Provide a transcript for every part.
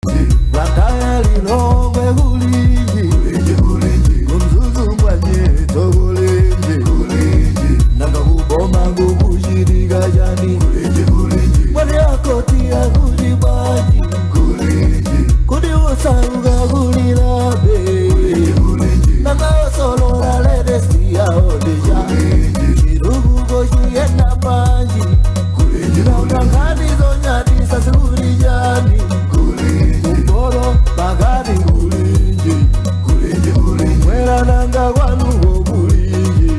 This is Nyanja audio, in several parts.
Blantyre, Lilongwe kulinji, kuMzuzu mwanyetso kulinji, nanga kuboma kukuchitika chani? Mwani akoti akuti bwanji? Kuti usauka kulilabe, nanga osolola latest yaodeja chirukuko chiyenda panji, nanga nkhani zonyadisa zikuli chani? Kumporo pakati kulinji, mwera nanga kwanuko kulinji?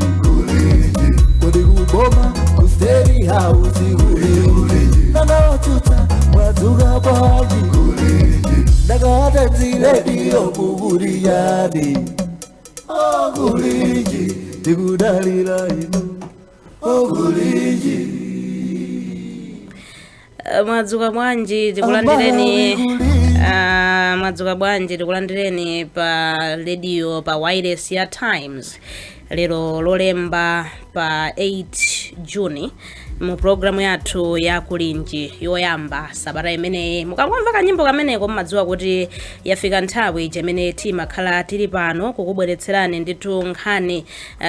Kodi kuboma ku State House kulinji? Nanga otsutsa mwadzuka bwanji? Ndakati radio kukuli chani? Okulinji, tikudalira inu, okulinji. Mwadzuka bwanji? Tikulandireni. Mwadzuka bwanji? Tikulandireni pa radio, pa wireless ya Times, lero Lolemba pa 8 Juni, mu programu yathu ya Kulinji yoyamba sabata imeneyi. Mukangomva kanyimbo kameneko, mmadziwa kuti yafika nthawi imene timakhala tili pano kukubweretserani ndithu nkhani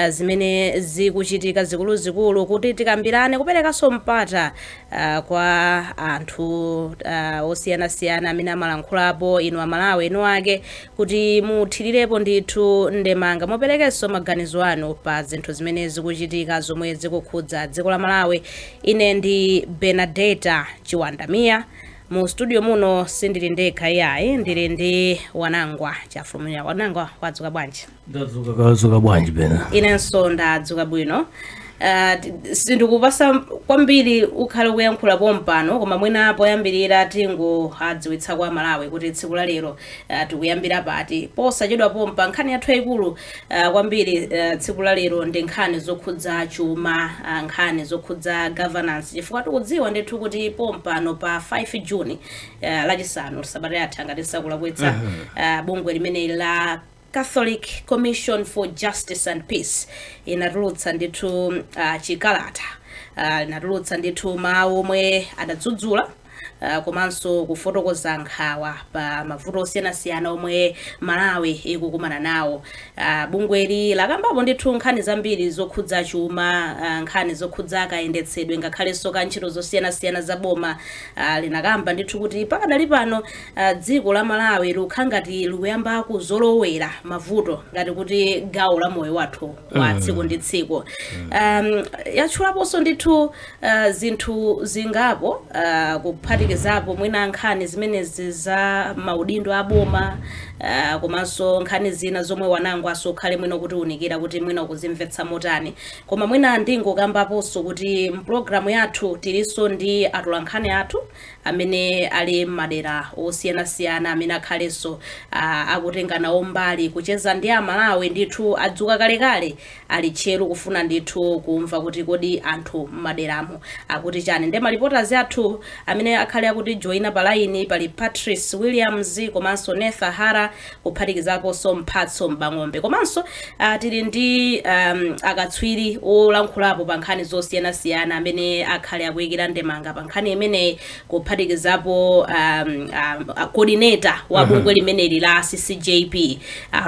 zimene zikuchitika zikuluzikulu kuti tikambirane, kuperekanso mpata kwa anthu osiyanasiyana amene amalankhulapo, inu Amalawi enu ake, kuti muthirirepo ndithu ndemanga, muperekenso maganizo anu pa zinthu zimene zikuchitika zomwe zikukhudza dziko la Malawi. Ine ndi Benadeta Chiwandamiya. Mu studio muno sindili ndekha iyayi, ndili ndi Wanangwa Chafulumira. Wanangwa, wadzuka bwanji? Ndadzuka. Kadzuka bwanji, Bena? Inenso ndadzuka bwino. Sindikupasa kwambiri ukhale kuyankhula pompano, koma mwina poyambirira tingo adziwitsa kwa Malawi kuti tsiku la lero tikuyambira pati. Posachedwa pompa, nkhani yathu yayikulu kwambiri tsiku la lero ndi nkhani zokhudza chuma, nkhani zokhudza governance, chifukwa tikudziwa ndithu kuti pompano pa 5 Juni, Lachisanu sabata yatha ngati sakulakwitsa, bungwe limeneli la Catholic Commission for Justice and Peace inatulutsa ndithu chikalata, inatulutsa ndithu mawu omwe adadzudzula komanso kufotokoza nkhawa pa mavuto osiyanasiyana omwe Malawi ikukumana nawo. Bungweli lakambapo ndithu nkhani zambiri zokhudza chuma, nkhani zokhudza kayendetsedwe ngakhalenso ka ntchito zosiyanasiyana za boma. Linakamba ndithu kuti pakadali pano dziko la Malawi likukhala ngati likuyamba kuzolowera mavuto, ngati kuti gawo la moyo wathu wa tsiku ndi tsiku. Yatchulaponso ndithu zinthu zingapo, kuphatikizapo mwina nkhani zimenezi za maudindo aboma, komanso nkhani zina zomwe Wanango asokhale mwina kutiunikira kuti mwina kuzimvetsa motani. Koma mwina ndingokambaponso kuti mpulogalamu yathu tilinso ndi atolankhani athu amene ali m'madera osiyanasiyana, amene akhalenso akutenga nawo mbali kucheza ndi Amalawi. Ndithu adzuka kalekale, ali tcheru kufuna ndithu kumva kuti kodi anthu m'maderamo akuti chani. Ndi malipoti athu amene akhale akuti joina pa line pali Patrice Williams komanso Netha Hara, kuphatikizaponso Mphatso Mbang'ombe. Komanso tili ndi akatswiri olankhulapo pa nkhani zosiyanasiyana amene akhale akuyikira ndemanga pa nkhani imeneyi, kuphatikizapo coordinator wa bungwe limeneli la CCJP,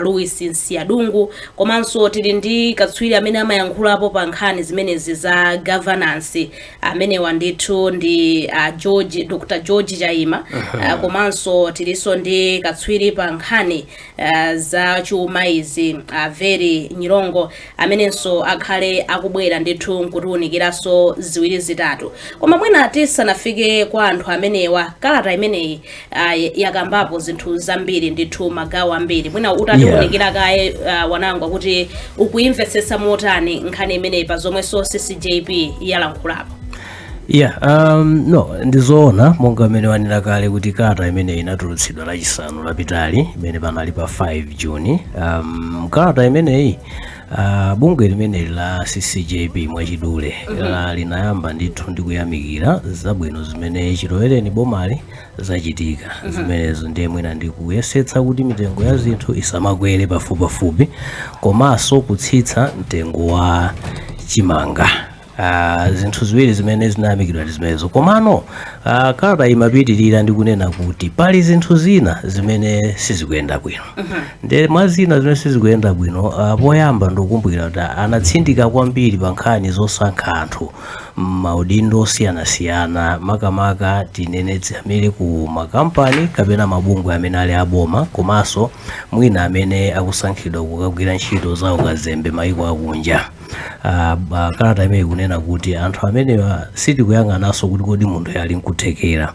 Louis Nsiadungu. Komanso tili ndi katswiri amene amayankhulapo pa nkhani zimenezi za governance, amenewa ndithu ndi George, Dr George Chaima. Komanso tilinso ndi katswiri pa nkhani za chuma izi, Very Nyilongo, amenenso akhale akubwera ndithu nkutiwunikiranso ziwiri zitatu. Koma mwina tisanafike kwa anthu amenewa, kalata imeneyi yakambapo zinthu zambiri ndithu, magawo ambiri. Mwina utatiwunikira kaye, Wanangwa, kuti ukuyimvetsetsa motani nkhani imeneyi pa zomwenso CCJP yalankhulapo? Yeah, no, ndizoona monga mmene wanena kale kuti kalata imeneyi inatulutsidwa Lachisanu lapitali, imene panali pa 5 Juni. Kalata imeneyi, bungwe limeneli la CCJP mwachidule, linayamba ndithu ndi kuyamikira zabwino zimene chilowereni bomali zachitika. Zimenezo ndiye mwina ndikuyesetsa kuti mitengo ya zinthu isamakwere pafupipafupi, komanso kutsitsa mtengo wa chimanga. Zinthu ziwiri zimene zinayamikidwa ndi zimenezo. Komano kalata imapitirira ndi kunena kuti pali zinthu zina zimene sizikuyenda bwino. Nde mwa zina zimene sizikuyenda bwino, poyamba ndikukumbukira kuti anatsindika kwambiri pa nkhani zosankha anthu maudindo osiyanasiyana, makamaka tinenetse amene ku makampani kapena mabungwe amene ali aboma, komanso mwina amene akusankhidwa kukagwira ntchito za ukazembe maiko akunja. Kalata imene ikunena kuti anthu amenewa sitikuyang'ananso kuti kodi munthu ali nkuthekera.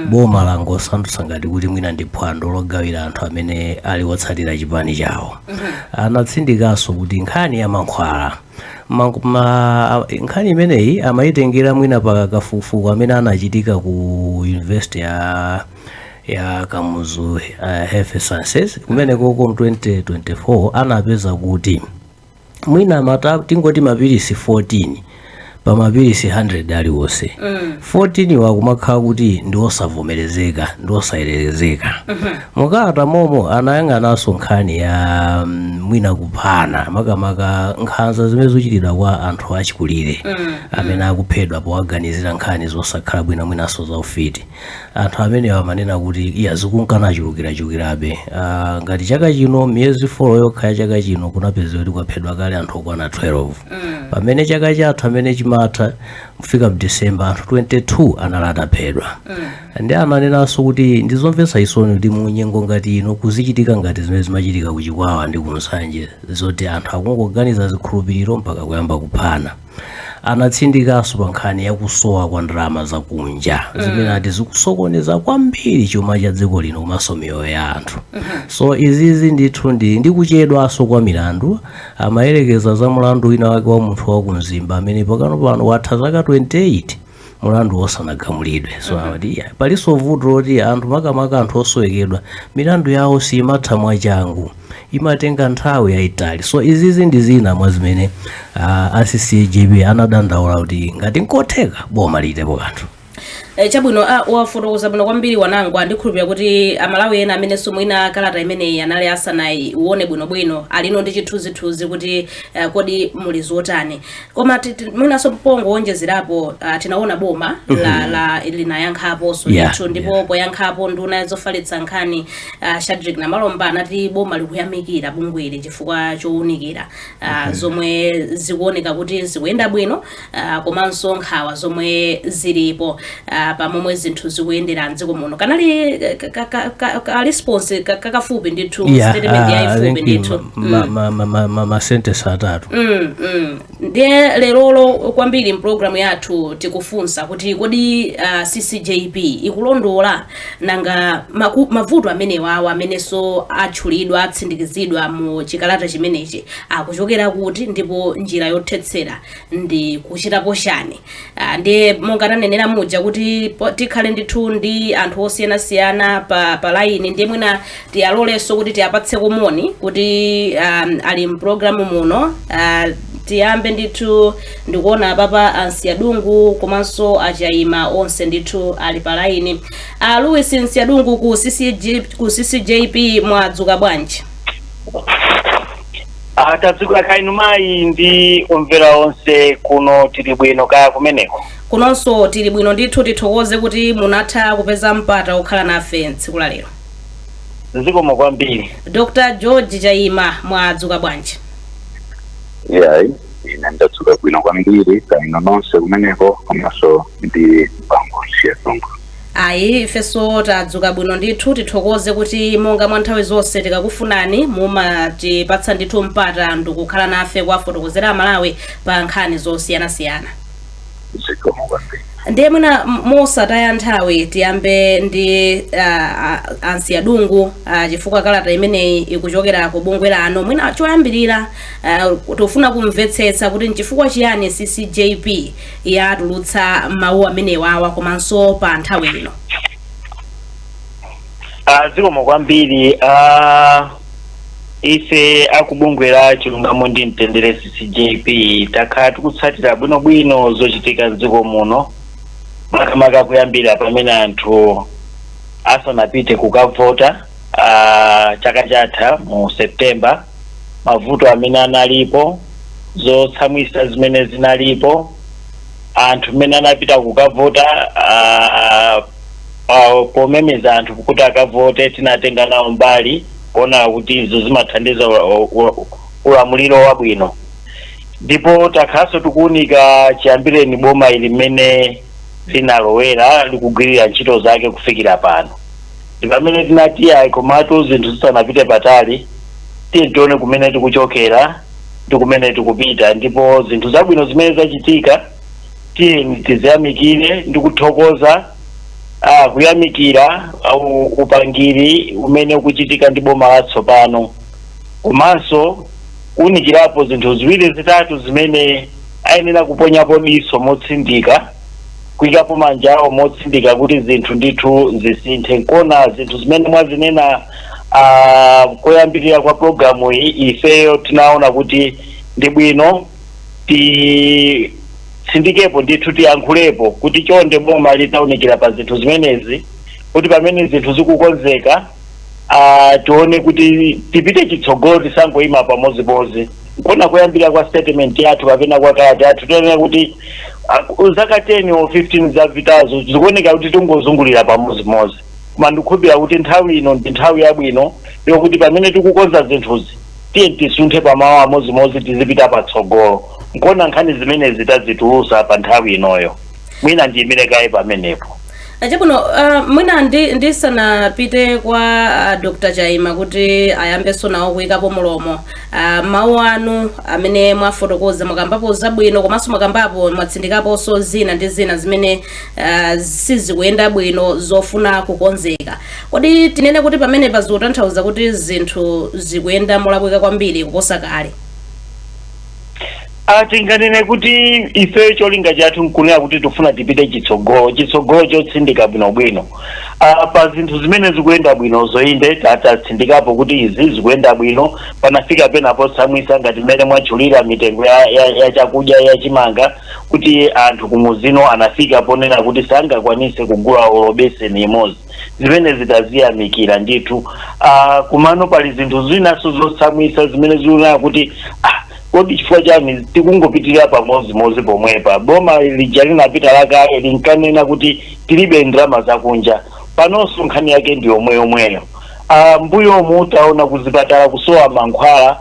Boma langosandutsa ngati kuti mwina ndi phwando logawira anthu amene ali otsatira chipani chawo. Anatsindikanso kuti nkhani ya mankhwala, nkhani imeneyi amayitengera mwina pa kafukufuku amene anachitika ku University ya Kamuzu Health Sciences kumene koko mu 2024 anapeza kuti mwina mata tingoti mapilisi 14 pa mapilisi 100 aliwonse, 14 wakumakhala kuti ndi osavomerezeka, ndi osayenerezeka. Mukalata momo anayang'ananso nkhani ya mwina kuphana, makamaka nkhanza zimene zikuchitidwa kwa anthu achikulire amene akuphedwa powaganizira nkhani zosakhala bwino, mwinanso zaufiti. Anthu amenewa amanena kuti iya, zikunkanachulukirachulukirabe. Ngati chaka chino, miyezi 4 yokha ya chaka chino, kunapezeka kuti kwaphedwa kale anthu okwana 12, pamene chaka chatha amene chimatha kufika mDecember anthu 22 anali ataphedwa. Ndi ananenanso kuti ndizomvetsa chisoni kuti mu nyengo ngati ino kuzichitika ngati zimene zimachitika kuChikwawa ndi kuNsanje, zoti anthu akungoganiza zikhulupiriro mpaka kuyamba kuphana. Anatsindikanso pa nkhani yakusowa kwa ndalama zakunja zimene ati zikusokoneza kwambiri chuma cha dziko lino komanso miyoyo ya anthu. So izizi ndithu ndi kuchedwanso kwa milandu. Amayerekeza za mulandu wina wake wa munthu wa kuMzimba amene pakano pano watha zaka 28 mulandu wosanagamulidwe. So amati iya, palinso vuto loti anthu, makamaka anthu osowekedwa, milandu yawo siyimatha mwachangu, imatenga nthawi yayitali. So izizi ndi zina mwa zimene a CCJP anadandaula kuti ngati nkotheka boma lichitepo kanthu. Chabwino, wafotokoza bwino kwambiri Wanangwa. Ndikhulupirira kuti Amalawi ena amenenso mwina kalata imeneyi anali asanayione bwinobwino alino ndi chithunzithunzi kuti kodi muli zotani. Koma mwinanso pongowonjezerapo, tinaona boma la linayankhaponso ndithu, ndipo poyankhapo nduna zofalitsa nkhani Shadrick Namalomba anati boma likuyamikira bungweli chifukwa chowunikira zomwe zikuoneka kuti zikuyenda bwino, komanso nkhawa zomwe zilipo pamomwe zinthu zikuyendera mdziko muno. Kanali ka response kakafupi ndithu, statement I yayifupi think ndithu. Ma sentence atatu. Ndiye lerolo kwambiri mpulogalamu yathu tikufunsa kuti kodi CCJP ikulondola? Nanga mavuto amenewawo amenenso atchulidwa, atsindikizidwa mu chikalata chimenechi akuchokera kuti, ndipo njira yothetsera ndi kuchitapo chani? Ndiye monga tanenera muja kuti tikhale ndithu ndi anthu osiyanasiyana pa line, ndiye mwina tiyalolenso kuti tiyapatse moni kuti ali mpulogalamu muno. Tiyambe ndithu ndikuona papa aNsiyadungu komanso aChaima, onse ndithu ali pa line. Louis Nsiyadungu ku CCJP, mwadzuka bwanji? Tadzuka kainu mayi ndi omvera onse. Kuno tili bwino, kaya kumeneko? Kunonso tili bwino ndithu. Tithokoze kuti munatha kupeza mpata wokhala nafe tsiku la lero. Zikomo kwambiri. Dr George Chaima, mwadzuka bwanji? Iyayi, ine ndadzuka bwino kwambiri. Kaino nonse kumeneko, komanso ndi bambo Siyadungu? Ayi, ifenso tadzuka bwino ndithu. Tithokoze kuti monga mwa nthawi zonse tikakufunani mumatipatsa ndithu mpata ndikukhala nafe kuwafotokozera Amalawi pa nkhani zosiyanasiyana. Zikomo kwambiri. Ndiye mwina mosataya nthawi tiyambe ndi aNsiyadungu, chifukwa kalata imeneyi ikuchokera ku bungwe lanu. Mwina choyambirira, tofuna kumvetsetsa kuti nchifukwa chiyani CCJP yatulutsa mawu amenewawa komanso pa nthawi ino. Zikomo kwambiri. Ife akubungwe la Chilungamo ndi Mtendere, CCJP, takhala tikutsatira bwinobwino zochitika mdziko muno, makamaka kuyambira pamene anthu asanapite kukavota chaka chatha mu September, mavuto amene analipo, zotsamwisa zimene zinalipo. Anthu mmene anapita kukavota, pomemeza anthu kuti akavote, tinatenga nawo mbali kuona kuti izo zimathandiza ulamuliro wabwino. Ndipo takhalanso tikuwunika chiyambireni boma ili mmene linalowera, likugwirira ntchito zake kufikira pano. Ndi pamene tinati ayi, komatu zinthu zisanapite patali, tiye tione kumene tikuchokera ndi kumene tikupita. Ndipo zinthu zabwino zimene zachitika, tiye tiziyamikire ndi kuthokoza, kuyamikira upangiri umene ukuchitika ndi boma latsopano, komanso kuwunikirapo zinthu ziwiri zitatu zimene ayenera kuponyapo diso motsindika, kuyikapo manja awo motsindika kuti zinthu ndithu zisinthe. Nkona zinthu zimene mwazinena koyambirira kwa programu iyi, ifeyo tinaona kuti ndi bwino titsindikepo ndithu, tiyankhulepo kuti chonde boma litawunikira pa zinthu zimenezi, kuti pamene zinthu zikukonzeka, tione kuti tipite chitsogolo, tisangoyima pamodzimodzi. Nkona kuyambira kwa statement yathu kapena kwa kalata yathu tione kuti zaka 10 or 15 zapitazo zikuoneka kuti tingozungulira pamodzimodzi, koma ndikukhulupirira kuti nthawi ino ndi nthawi yabwino yokuti pamene tikukonza zinthuzi, tiye tisunthe pamawu amodzimodzi, tizipita patsogolo. Nkona nkhani zimenezi tazitulusa pa nthawi inoyo. Mwina ndiyimire kaye pamenepo. Chabwino, mwina ndisanapite kwa Dr. Chaima kuti ayambenso nawo kuyikapo mulomo, mawu anu amene mwafotokoza, mwakambapo zabwino komanso mwakambapo, mwatsindikaponso zina ndi zina zimene sizikuyenda bwino zofuna kukonzeka. Kodi tinene kuti pamene pazikutanthauza kuti zinthu zikuyenda molakwika kwambiri kuposa kale? Tinganene kuti ife cholinga chathu nkunena kuti tifuna tipite chitsogolo, chitsogolo chotsindika bwinobwino. Pa zinthu zimene zikuyenda bwino zoyinde, tatsindikapo kuti izi zikuyenda bwino. Panafika penapo tsamwisa ngati mmene mwatchulira mitengo ya chakudya ya chimanga, kuti anthu kumuzino anafika ponena kuti sangakwanise kugula olo beseni imodzi. Zimene zitaziyamikira ndithu. Kumano pali zinthu zinaso zotsamwisa zimene zikunena kuti kodi chifukwa chani tikungopitirira pamodzimodzi pomwepa? Boma lija linapita lakale linkanena kuti tilibe ndalama zakunja, panonso nkhani yake ndi yomweyomweyo. Mbuyomu taona kuzipatala kusowa mankhwala,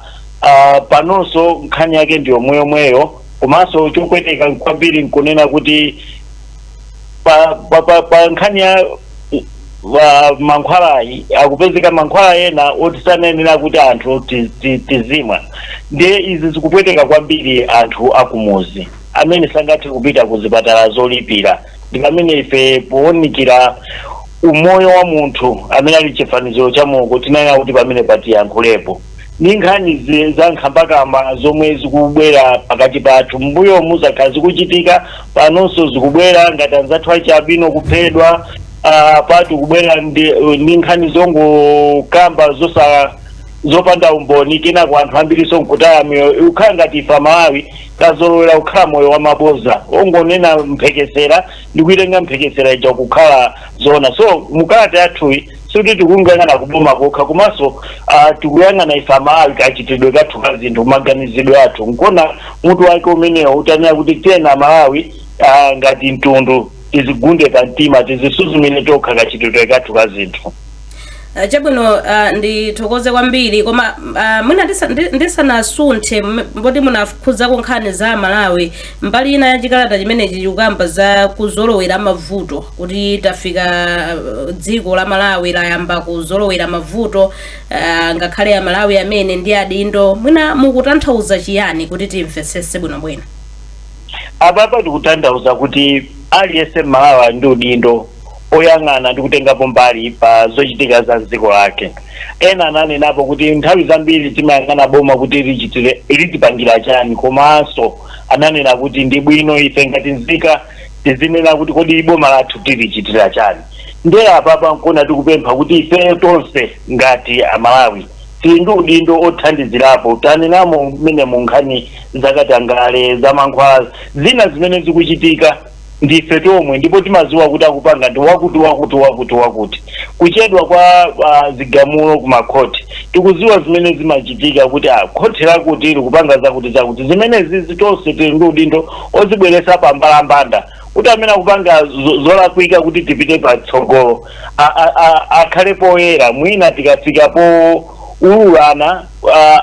panonso nkhani yake ndi yomweyomweyo. Komanso chopweteka kwambiri nkunena kuti pa nkhani ya mankhwalayi, akupezeka mankhwala ena oti sanayenera kuti anthu tizimwa. Ndiye izi zikupweteka kwambiri anthu akumuzi amene sangathe kupita ku zipatala zolipira. Ndi pamene ife powunikira umoyo wa munthu amene ali chifaniziro cha Mulungu, tinanena kuti pamene patiyankhulepo ndi nkhani za nkhambakamba zomwe zikubwera pakati pathu. Mbuyomu zakhala zikuchitika, panonso zikubwera, ngati anzathu achabino kuphedwa, patu kubwera ndi nkhani zongokamba zosa zopanda umboni, kenako anthu ambiriso nkutaya miyoyo. Ukhala ngati ife Amalawi tazolowera kukhala moyo wa maboza, ongonena mphekesera ndi kuitenga mphekesera ija kukhala zona. So mukalata yathuyi sikuti tikungayang'ana kuboma kokha, komanso tikuyang'ana ife Amalawi, kachitidwe kathu ka zinthu, maganizidwe athu. Nkona mutu wake umenewo utanena kuti tiyena Amalawi, ngati mtundu tizigunde pa mtima, tizisuzumire tokha kachitidwe kathu ka zinthu. Chabwino, ndithokoze kwambiri. Koma mwina ndisanasunthe, mboti munakhudzako nkhani za Malawi, mbali ina ya chikalata chimenechi chikukamba za kuzolowera mavuto, kuti tafika, dziko la Malawi layamba kuzolowera mavuto, ngakhale Amalawi amene ndi adindo. Mwina mukutanthauza chiyani kuti timvetsetse bwinobwino? Apapa tikutanthauza kuti aliyense Mmalawi ali ndi udindo oyang'ana ndi kutengapo mbali pa zochitika za dziko lake. Ena ananenapo kuti nthawi zambiri timayang'ana boma kuti lichitire, litipangira chani, komanso ananena kuti ndi bwino ife ngati nzika tizinena kuti kodi boma lathu tilichitira chani? Ndiye apapa nkona tikupempha kuti ife tonse ngati Amalawi tili ndi udindo othandizirapo. Tanenamo mmene mu nkhani zakatangale, za mankhwala, zina zimene zikuchitika. Ndife tomwe ndipo timaziwa kuti akupanga ndi wakuti wakuti wakuti wakuti. Kuchedwa kwa zigamulo kumakhoti, tikuziwa zimene zimachitika kuti khoti lakuti likupanga zakuti zakuti. Zimenezi zitonse tili ndi udindo ozibweresa pambalambanda kuti amene akupanga zolakwika kuti tipite patsogolo akhale poyera. Mwina tikafika po ululana,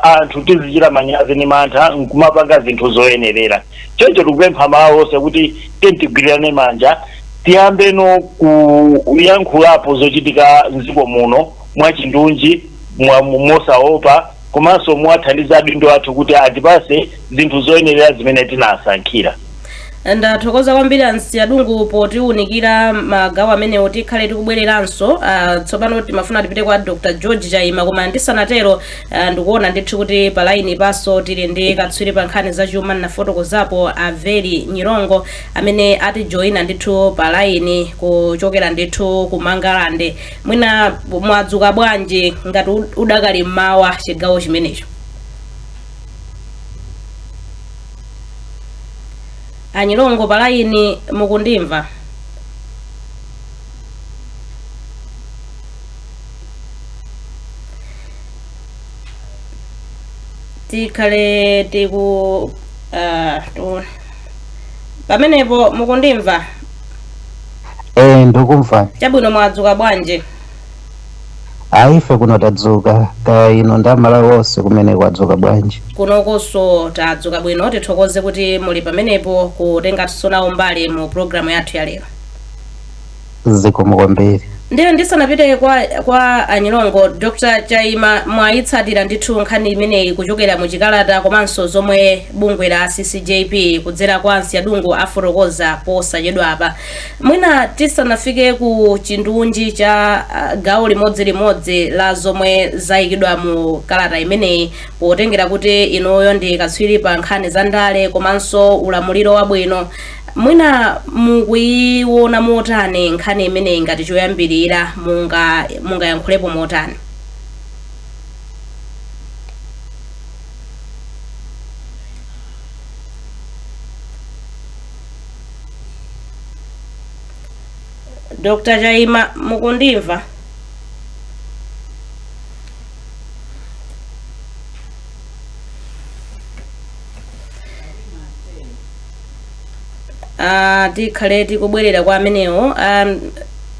anthu tizichita manyazi ni mantha nkumapanga zinthu zoyenerera. Choncho tikupempha mawu onse kuti tigwirirane manja, tiyambeno kuyankhulapo zochitika mdziko muno mwachindunji, mosaopa, komanso muwathandiza adindo athu kuti atipase zinthu zoyenerera zimene tinasankhira. Ndathokoza kwambiri Ansiyadungu potiwunikira magawo amenewo. Tikhale tikubwereranso. Tsopano timafuna tipite kwa Dr George Chaima, koma ndisanatero, ndikuona ndithu kuti pa line paso tili ndi katswiri pa nkhani zachuma, nafotokozapo Averi Nyirongo, amene atijoyina ndithu pa line kuchokera ndithu ku Mangalande. Mwina mwadzuka bwanji ngati udakali mmawa chigawo chimenecho? Anyilongo pa line, mukundimva? Tikhale tiku pamenepo, mukundimva? Eh, ndikumva. Chabwino, mwadzuka bwanji? Ayi, ife kuno tadzuka. Kaya ino ndi Amalawi onse kumene kwadzuka bwanji? Kunokonso tadzuka bwino. Tithokoze kuti muli pamenepo kutenganso nawo mbali mu programu yathu ya lero. Zikomo kwambiri. Ndiye ndisanapite kwa Anyilongo, Dr Chaima, mwayitsatira ndithu nkhani imeneyi kuchokera mu chikalata komanso zomwe bungwe la CCJP kudzera kwa Ansiyadungu afotokoza posachedwa apa. Mwina tisanafike ku chindunji cha gawo limodzilimodzi la zomwe zayikidwa mu kalata imeneyi, potengera kuti inuyo ndi katswiri pa nkhani za ndale komanso ulamuliro wabwino, mwina mukuiona motani nkhani imeneyi ngati choyambirira? Mungayankhulepo motani? Dr Chaima, mukundimva? Tikhale tikubwerera kwa amenewo.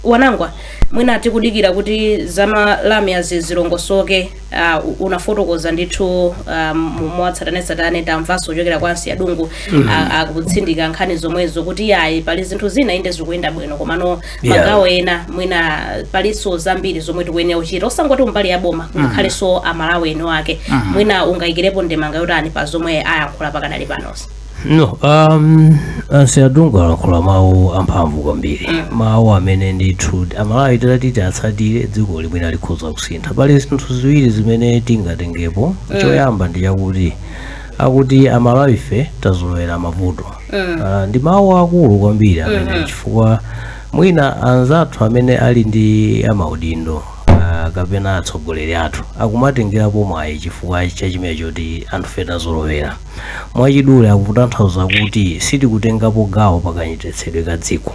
Wanangwa, mwina tikudikira kuti zamalamyazi zilongosoke. Unafotokoza ndithu mwatsatanetsatane, tamvanso kuchokera kwa Ansiyadungu akutsindika nkhani zomwezo kuti yayi, pali zinthu zina inde zikuyenda bwino, komano magawo ena mwina palinso zambiri zomwe tikuyenera kuchita, osangoti mbali ya boma, ngakhalenso Amalawi eno ake. Mwina ungayikirepo ndemanga yotani pa zomwe ayankhula pakadali panozi? No, Ansiyadungu alankhula mawu amphamvu kwambiri, mawu amene ndithu Amalawi titati atsatire, dziko limwena likhoza kusintha. Pali zinthu ziwiri zimene tingatengepo. Choyamba ndi chakuti akuti Amalawi ife tazolowera mavuto. Ndi mawu akulu kwambiri amene, chifukwa mwina anzathu amene ali ndi amaudindo kapena atsogoleri athu akumatengerapo mwayi chifukwa chachimene choti anthu fe tazolowera. Mwachidule akutanthauza kuti sitikutengapo gawo pakayendetsedwe ka dziko.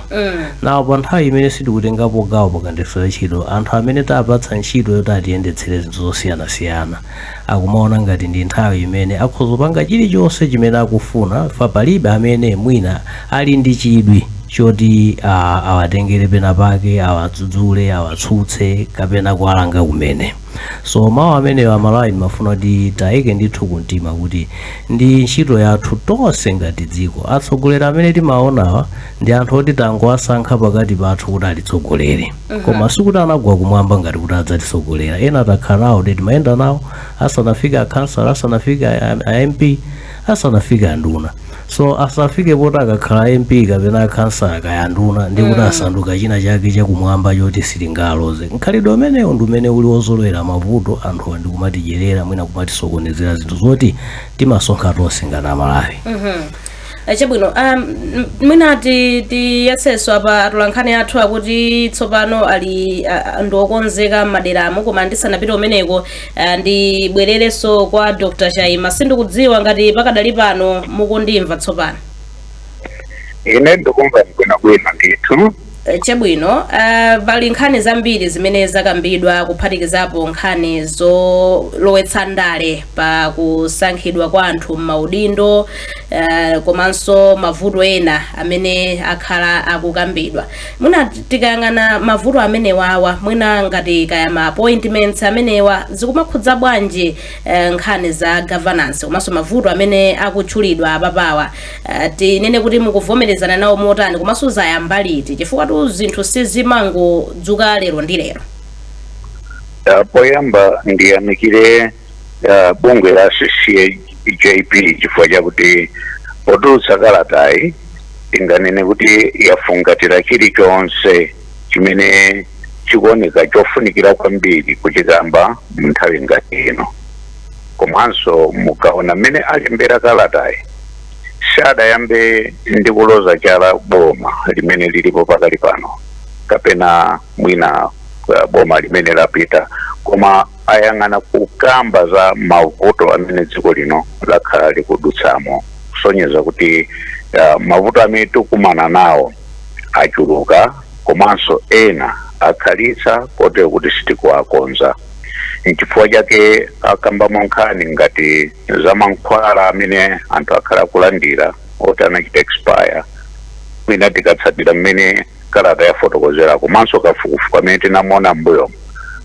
Nawo pa nthawi imene sitikutengapo gawo pakayendetsedwe ntchito, anthu amene tapatsa ntchito yoti atiyendetsere zinthu zosiyanasiyana akumaona ngati ndi nthawi imene akhoza kupanga chilichonse chimene akufuna, fa palibe amene mwina ali ndi chidwi choti awatengere pena pake, awadzudzule, awatsutse kapena kuwalanga kumene. So mawu amenewo Amalawi ndimafuna kuti tayike ndithu kumtima kuti ndi ntchito yathu tonse ngati dziko. Atsogoleri amene timaonawa ndi anthu oti tangowasankha pakati pathu kuti atitsogolere, koma sikuti anagwa kumwamba ngati kuti adzatitsogolera. Ena takhala nawo, timayenda nawo asanafike akhansala, asanafike a MP, asanafike anduna. So asafike poti akakhala MP kapena akhansala kaya anduna ndi kuti asanduka china chake chakumwamba choti sitingaloze. Mkhalidwe umenewo ndi umene uli wozolowera mavuto, anthuwa ndi kumatidyerera, mwina kumatisokonezera zinthu zoti timasonkha tonse ngati Amalawi. Chabwino, mwina tiyesenso apa atolankhani athu akuti tsopano ali ndi okonzeka m'maderamo, koma ndisanapite umeneko, ndibwererenso kwa Dr Chaima. Sindikudziwa ngati pakadali pano mukundimva tsopano? Ine ndikumva bwinobwino ndithu. Chabwino, pali nkhani zambiri zimene zakambidwa, kuphatikizapo nkhani zolowetsa ndale pa kusankhidwa kwa anthu m'maudindo, komanso mavuto ena amene akhala akukambidwa. Mwina tikayang'ana mavuto amenewawa, mwina ngati kaya ma appointments amenewa, zikumakhudza bwanji nkhani za governance komanso mavuto amene akutchulidwa apapawa? Tinene kuti mukuvomerezana nawo motani, komanso zayamba liti? Chifukwa tu zinthu sizimangodzuka lero ndi lero. Poyamba ndiyamikire bungwe la CCJP chifukwa chakuti potulutsa kalatayi tinganene kuti yafungatira chilichonse chimene chikuoneka chofunikira kwambiri kuchikamba mu nthawi ngati ino. Komanso mukaona mmene alembera kalatayi, sadayambe ndi kuloza chala boma limene lilipo pakali pano kapena mwina boma limene lapita, koma ayang'ana kukamba za mavuto amene dziko lino lakhala likudutsamo, kusonyeza kuti mavuto amene tikumana nawo achuluka, komanso ena akhalitsa kotero kuti sitikuwakonza. Nchifukwa chake akambamo nkhani ngati za mankhwala amene anthu akhala kulandira oti anachita expire. Mwina tikatsatira mmene kalata yafotokozera komanso kafukufuku amene tinamona m'mbuyomo,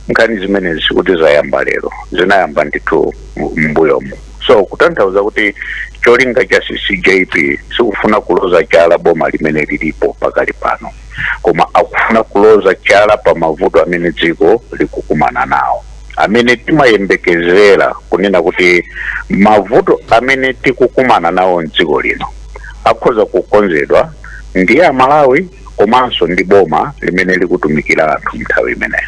nkhani zimenezi sikuti zayamba lero, zinayamba ndithu m'mbuyomo. So kutanthauza kuti cholinga cha CCJP sikufuna kuloza chala boma limene lilipo pakali pano, koma akufuna kuloza chala pa mavuto amene dziko likukumana nawo, amene timayembekezera kunena kuti mavuto amene tikukumana nawo mdziko lino akhoza kukonzedwa ndi Amalawi komanso ndi boma limene likutumikira anthu nthawi imeneyo.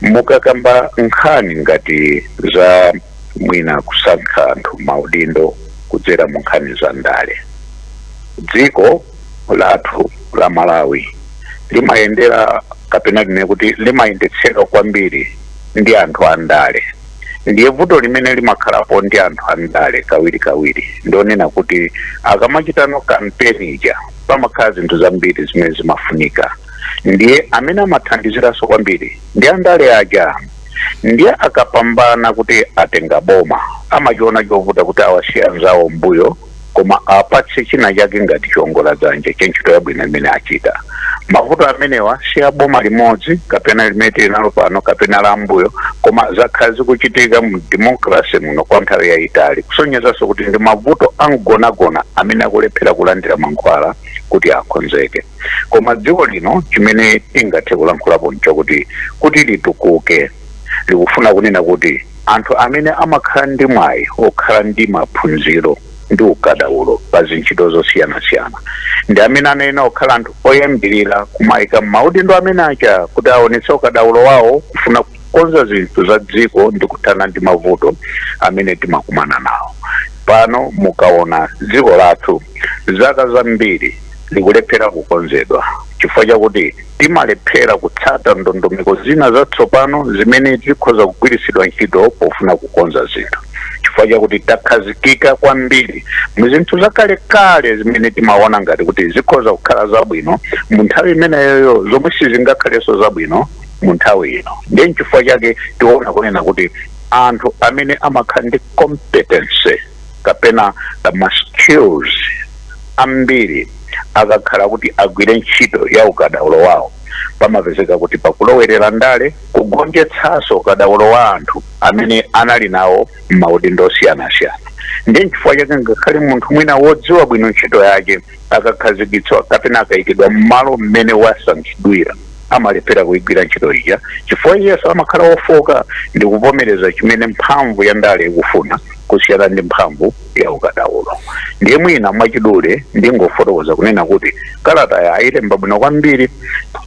Mukakamba nkhani ngati za mwina kusankha anthu maudindo kudzera mu nkhani za ndale, dziko lathu la Malawi limayendera, kapena line kuti limayendetsedwa kwambiri ndi anthu andale. Ndiye vuto limene limakhalapo ndi anthu andale kawiri kawiri ndionena kuti akamachitano kampeni ija pamakhala zinthu zambiri zimene zimafunika, ndiye amene amathandiziranso kwambiri ndi andale aja. Ndiye akapambana kuti atenga boma, amachiona chovuta kuti awasiya anzawo mbuyo, koma apatse china chake ngati chiongola dzanja cha ntchito yabwino imene achita. Mavuto amenewa si a boma limodzi kapena limene tili nalo pano kapena la mbuyo, koma zakhala zikuchitika mu democracy muno kwa nthawi yayitali, kusonyezanso kuti ndi mavuto angonagona amene akulephera kulandira mankhwala kuti akonzeke. Koma dziko lino chimene tingathe kulankhulapo nchokuti kuti litukuke likufuna kunena kuti anthu amene amakhala ndi mwayi okhala ndi maphunziro ndi ukadaulo pa zintchito zosiyanasiyana ndi amene anayenera kukhala anthu oyambirira kumayika maudindo amene aja kuti aonetse ukadaulo wawo kufuna kukonza zinthu za dziko ndi kuthana ndi mavuto amene timakumana nawo pano. Mukaona dziko lathu zaka zambiri likulephera kukonzedwa chifukwa chakuti timalephera kutsata ndondomeko zina zatsopano zimene zikhoza kugwiritsidwa ntchito pofuna kukonza zinthu, chifukwa chakuti takhazikika kwambiri mu zinthu zakalekale zimene timaona ngati kuti zikhoza kukhala zabwino mu nthawi imeneyoyo, zomwe sizingakhalenso zabwino mu nthawi ino. Ndiye nchifukwa chake tiona kunena kuti anthu amene amakhala ndi competence kapena ma skills ambiri akakhala kuti agwire ntchito ya ukadaulo wawo, pamapezeka kuti pakulowerera ndale kugonjetsanso ukadaulo wa anthu amene anali nawo m'maudindo osiyanasiyana. Ndiye nchifukwa chake ngakhale munthu mwina wodziwa bwino ntchito yake akakhazikitsidwa kapena akayikidwa m'malo mmene wasankhidwira, amalephera kuyigwira ntchito ija, chifukwa iyenso amakhala wofoka ndi kuvomereza chimene mphamvu ya ndale ikufuna kusiyana ndi mphamvu ya ukadaulo. Ndiye mwina mwachidule ndingofotokoza kunena kuti kalata ya ayilemba bwino kwambiri.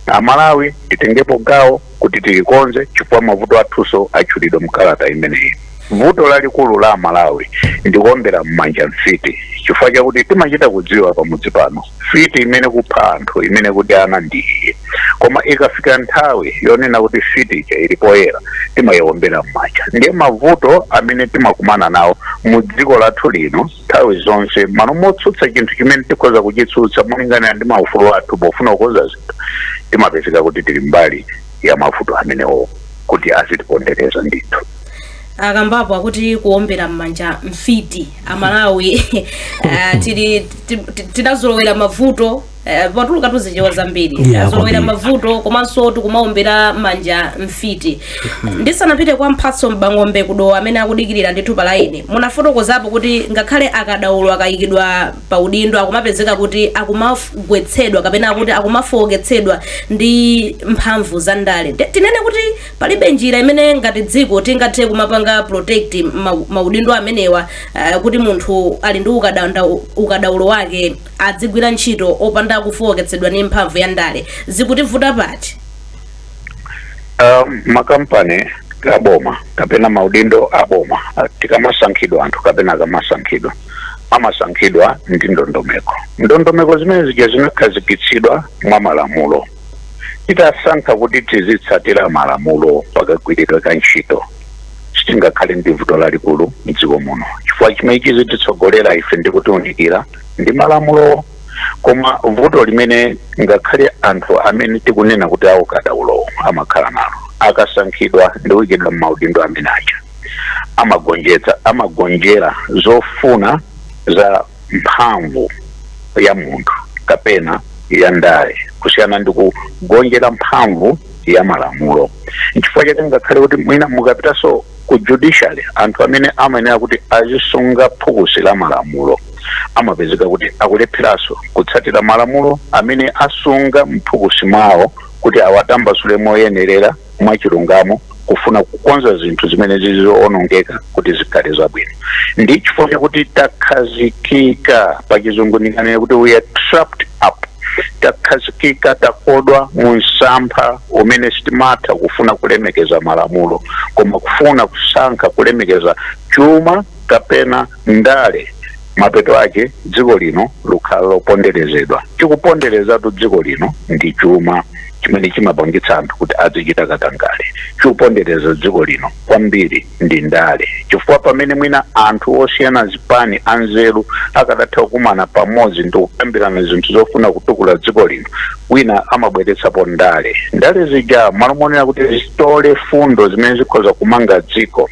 Amalawi titengepo gawo kuti tilikonze, chifukwa mavuto athunso atchulidwa mkalata imeneyi. Vuto lalikulu la Malawi ndikuombera m'manja mfiti, chifukwa chakuti timachita kudziwa pamudzi pano mfiti imene kupha anthu, imene kuti ana ndi iye, koma ikafika nthawi yonena kuti mfiti ija ili poyera, timayiombera m'manja. Ndiye mavuto amene timakumana nawo mu dziko lathu lino nthawi zonse, malo motsutsa chinthu chimene tikhoza kuchitsutsa molingana ndi maufulu athu pofuna kukonza zinthu, timapezeka kuti tili mbali ya mavuto amenewo kuti azitipondereza ndithu. Akambapo akuti kuombera m'manja mfiti. Amalawi tili tinazolowera mavuto, patuluka tuzichewa zambiri. Azolowera mavuto komanso tikumaombera manja mfiti. Ndisanapite kwa Mphatso Mbang'ombe kudowa amene akudikirira ndithu pa line, munafotokozapo kuti ngakhale akadaulo akayikidwa pa udindo akumapezeka kuti akumagwetsedwa kapena akuti akumafowoketsedwa ndi mphamvu za ndale. Tinene kuti palibe njira imene ngati dziko tingathe kumapanga protect maudindo amenewa, kuti munthu ali ndi ukadaulo wake adzigwira ntchito opanda kufowoketsedwa ndi mphamvu ya ndale? Zikutivuta pati? Makampani aboma kapena maudindo aboma, tikamasankhidwa anthu kapena akamasankhidwa, amasankhidwa ndi ndondomeko. Ndondomeko zimene zija zinakhazikitsidwa mwa malamulo. Titasankha kuti tizitsatira malamulo pakagwiridwe ka ntchito, sitingakhale ndi vuto lalikulu mdziko muno, chifukwa chimene chizititsogolera ife ndi kutiunikira ndi malamulo. Koma vuto limene ngakhale anthu amene tikunena kuti awo kadaulo amakhala nalo, akasankhidwa ndi kuyikidwa m'maudindo amene aja, amagonjetsa, amagonjera zofuna za mphamvu ya munthu kapena ya ndale kusiyana ndi kugonjera mphamvu ya malamulo. Nchifukwa chake ngakhale kuti mwina mukapitanso ku judiciary, anthu amene amayenera kuti azisunga phukusi la malamulo amapezeka kuti akulepheranso kutsatira malamulo amene asunga mphukusi mwawo kuti awatambasule moyenerera mwachilungamo kufuna kukonza zinthu zimene zizionongeka kuti zikhale zabwino. Ndi chifukwa chakuti takhazikika, pachizungu ndinganene kuti we are trapped up, takhazikika, takodwa mu msampha umene sitimatha kufuna kulemekeza malamulo koma kufuna kusankha kulemekeza chuma kapena ndale. Mapeto ake dziko lino likhala loponderezedwa. Chikuponderezatu dziko lino ndi chuma chimene chimapangitsa anthu kuti azichita katangale. Chikupondereza dziko lino kwambiri ndi ndale, chifukwa pamene mwina anthu osiyana zipani anzeru akadatha kukumana pamodzi ndi kukambirana zinthu zofuna kutukula dziko lino, wina amabweretsapo ndale. Ndale zija, malo monena kuti zitole fundo zimene zikhoza kumanga dziko,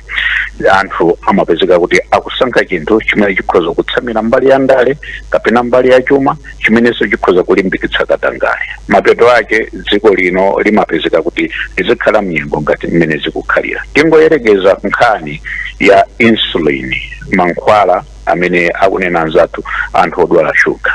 anthu amapezeka kuti akusankha chinthu chimene chikhoza kutsamira mbali ya ndale kapena mbali ya chuma, chimenenso chikhoza kulimbikitsa katangale. Mapeto ake dziko lino limapezeka kuti lizikhala mnyengo ngati mmene zikukhalira. Tingoyerekeza nkhani ya insulin, mankhwala amene akunena anzathu anthu odwala shuga.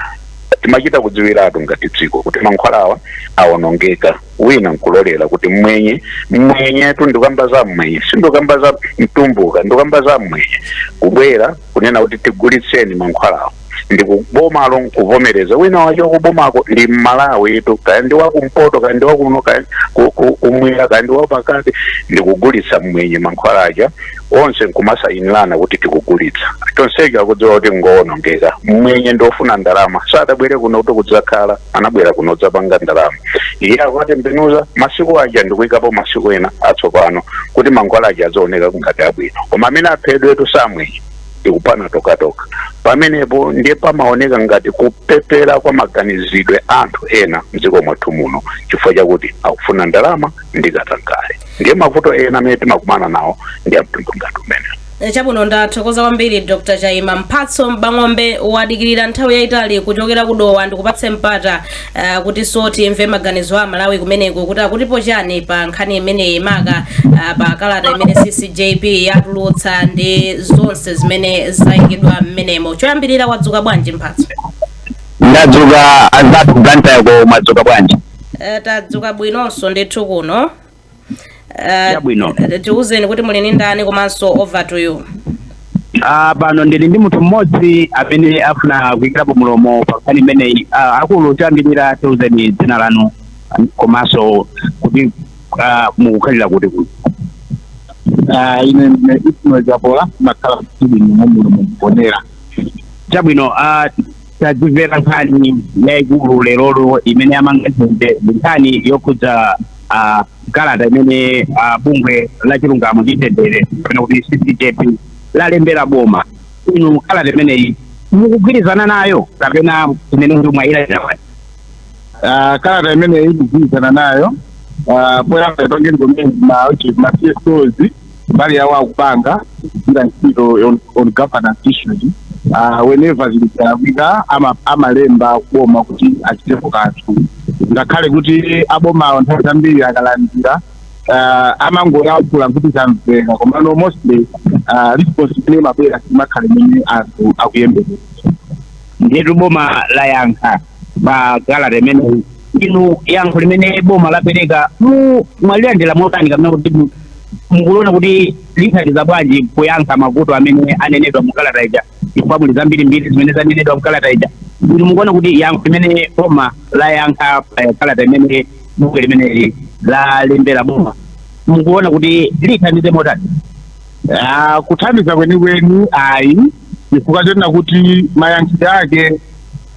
Timachita kudziwiratu ngati dziko kuti mankhwalawa awonongeka, wina nkulolera kuti mwenye, mwenyetu ndikamba za mwenye, sindikamba za mtumbuka, ndikamba za mwenye, kubwera kunena kuti tigulitseni mankhwalawo, ndikubomalo nkuvomereza. Wina wacho kubomako ndi Mmalawi tu, kaya ndi wakumpoto, kaya ndi wakuno, kaya kumwera, kaya ndi wapakati, ndikugulitsa mwenye mankhwala aja, onse nkumasayinirana kuti tikugulitsa. Chonsecho akudziwa kuti ngowonongeka. Mwenye ndiofuna ndalama, sadabwere kuno kuti kudzakhala, anabwera kuno kudzapanga ndalama. Iye akukatembenuza masiku aja ndikuyikapo masiku ena atsopano kuti mankhwala aja adzaoneka ngati abwino, koma amene aphedwetu samwenye, tikupana tokatoka. Pamenepo ndiye pamaoneka ngati kupepera kwa maganizidwe anthu ena mdziko mwathu muno, chifukwa chakuti akufuna ndalama ndi katangale. Ndiye mavuto ena amene timakumana nawo ndi amtundu ngati umene. Chabwino, ndathokoza kwambiri, Dr Chaima. Mphatso Mbang'ombe wadikirira nthawi yayitali kuchokera kudowa. Ndikupatse mpata kuti so timve maganizo a Malawi kumeneko kuti akutipo chani pa nkhani imeneyi, maka pa kalata imene CCJP yatulutsa ndi zonse zimene zayikidwa mmenemo. Choyambirira, wadzuka bwanji, Mphatso? Ndadzuka anzathu Blantyre, mwadzuka bwanji? Tadzuka bwinonso ndithu kuno. Chabwino. Tiwuzeni kuti muli ndi ndani komanso over to you. Pano ndili ndi munthu mmodzi amene afuna kuyikirapo mulomo pa nkhani imeneyi. Akulu, choyambirira tiwuzeni dzina lanu komanso kuti mukukhalira kuti kuno. Ine ndine Ismail Jabola, makhala kusibini muno mumponera. Chabwino, tadzimvera nkhani yayikulu lerolo imene amanga nthembe, ndi nkhani yokhudza kalata imene bungwe la chilungamo ndi mtendere, kapena kuti CCJP, lalembera boma. Inu kalata imeneyi mukugwirizana nayo kapena imene kuti mwayilandira? Kalata imeneyi ikugwirizana nayo. Poyamba ipange ngomene ma CSOs mbali yawo akupanga kugwira ntchito on governance issues. Whenever zinthu zalakwika amalemba kuboma kuti achitepo kanthu, ngakhale kuti abomawo nthawi zambiri akalandira amangoyankhula kuti zamveka, komano mostly response imene imabwera simakhala imene anthu akuyembekeza. Ndiyetu boma layankha pa kalata imeneyi. Inu yankho limene boma lapereka mu mwalilandira motani, kapena kuti mukuona kuti lithandiza bwanji kuyankha mavuto amene anenedwa mu kalata ija? Chifukwa muli zambirimbiri zimene zanenedwa mu kalata ija. Inu mukuona kuti yankho limene boma layankha pa kalata imene bungwe limeneli lalembera boma, mukuona kuti lithandize motani? Kuthandiza kwenikweni ayi, chifukwa chonena kuti mayankhidwe ake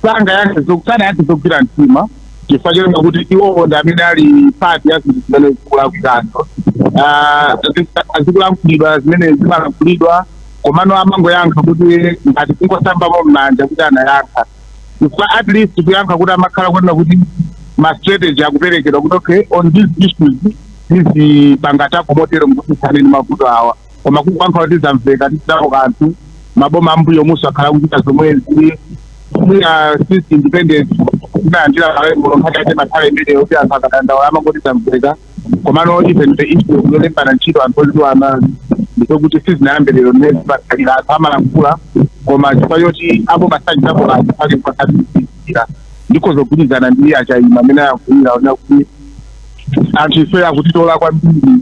sanayankhe zogwira mtima, chifukwa chonena kuti iwowo ndi amene ali part ya zinthu zimene zikulakwikazo, zikulankhulidwa zimene zimalankhulidwa, komano amangoyankha kuti ngati kungosambamo m'manja kuti anayankha, chifukwa at least kuyankha kuti amakhala kunena kuti ma strategy akuperekedwa kuti okay, on these issues tizipanga motero mukutithane ndi mavuto awa, koma kukuyankha kuti zamveka, tichitapo kanthu. Maboma ambuyo muso akhala kuchita zomwezi. Mwina since independence tinalandira malembo nkhati ake makhale imeneyo kuti anthu akadandaula amangoti zamveka, komano even the issue yolembana ntchito anthu oziwana ndizokuti sizinayambe lero, mmene zimakhalira anthu amalankhula, koma chifukwa choti aboma sachitapo kanthu pake mpakatiira. Ndikhozogwirizana ndi achayima amene ayankhulira ona kuti anthu ife akutitola kwambiri,